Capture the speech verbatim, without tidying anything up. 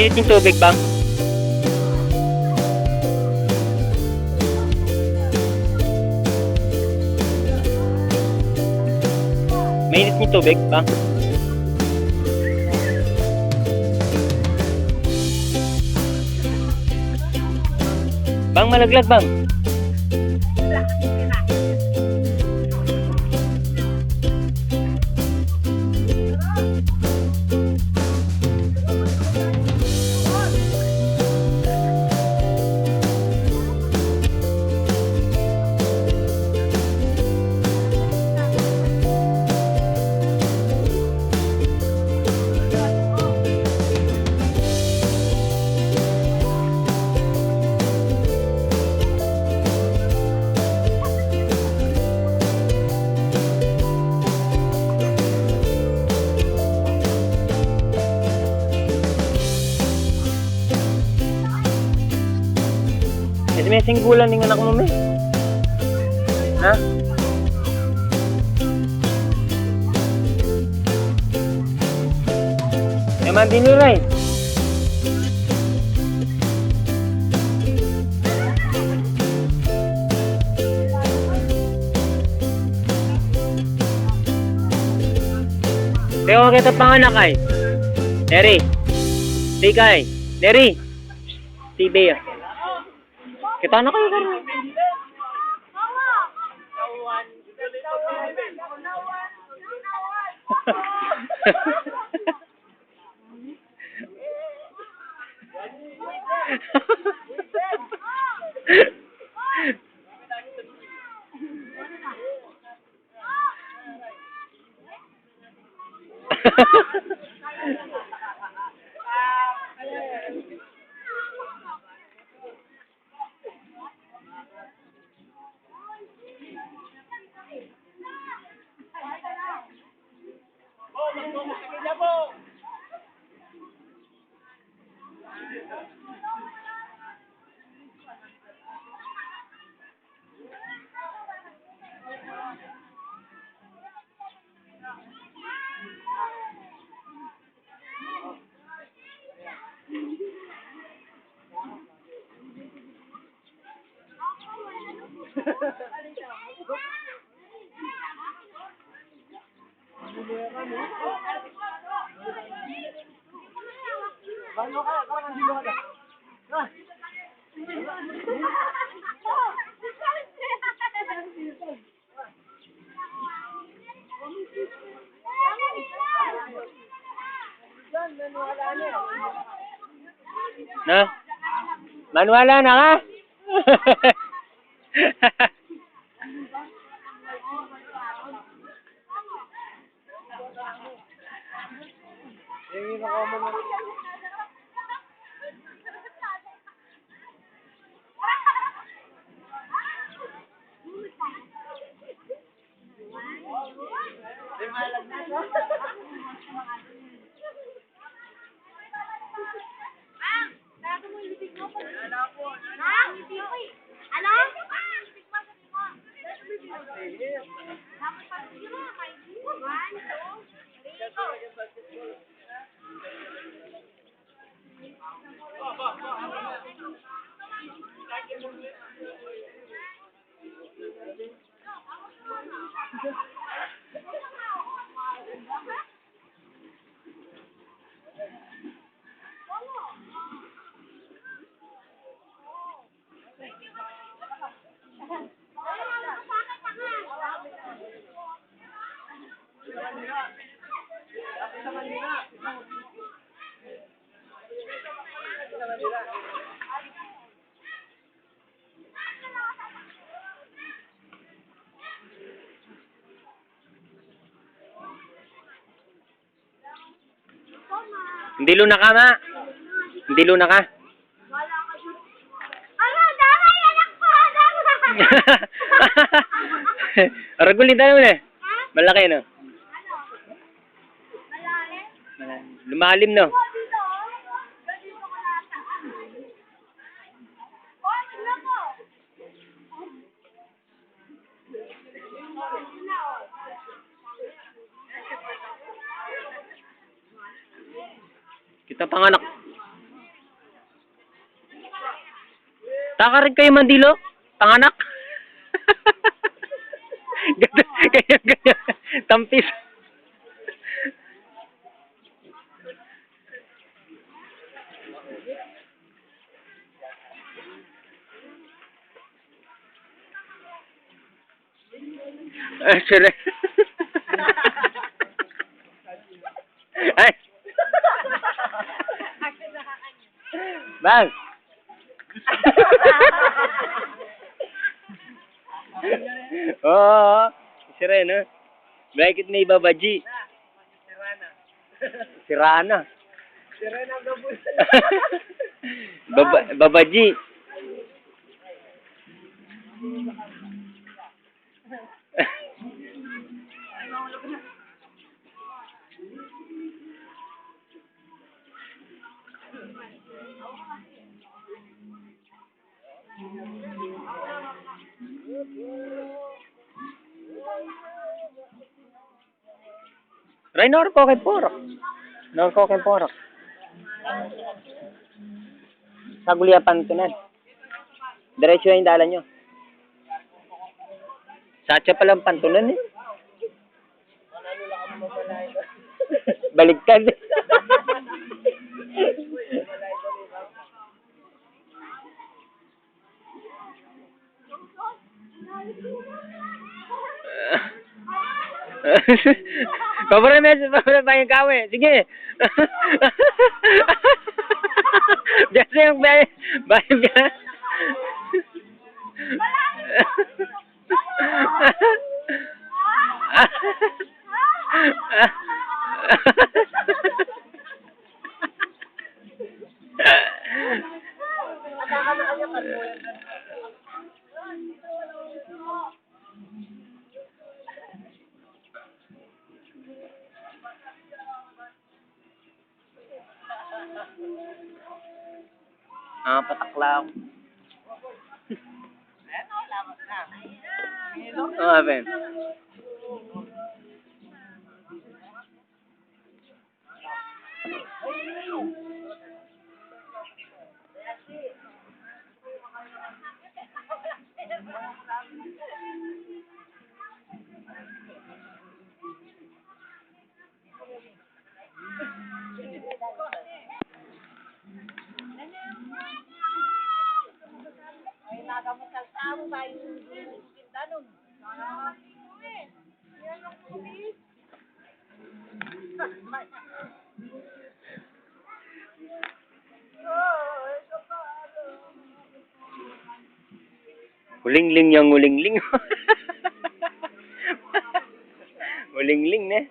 Init ing tubig, bang. Mainit ing tubig, bang. Bang, malaglag, bang. Iti me singgulan ning anak mu, me. Ha? E man diniray. Teo, kita panganak ay. Neri. Tikay. Neri. T V, ah. Kita na kayu, karo. Na? Maniwala na ka? Dilu na ka, ma. Dilu na ka. Aragul, ita na mu, e. Malaki, no? Lumalim, no? Kita panganak. Saka rin kayu mandilo, panganak. Ganyan, ganyan, ganyan. Tampis. Ay, sure. Ay. Bang. Oo, sure na. Bakit may babaji? Sirana. Baba-, babaji. Ray, norko keng porok. Norko keng porok. Saguli a pantunan. Diretso ing dalan yu. Satsa palang pantunan e. Baligtad. Pabor na, pabor na, bayang kawe. Sige. Biasa yang bay-, bayang ka. Ah, patakla ako. Ano, Ben? Ulingling yang ulingling. Ulingling, ne?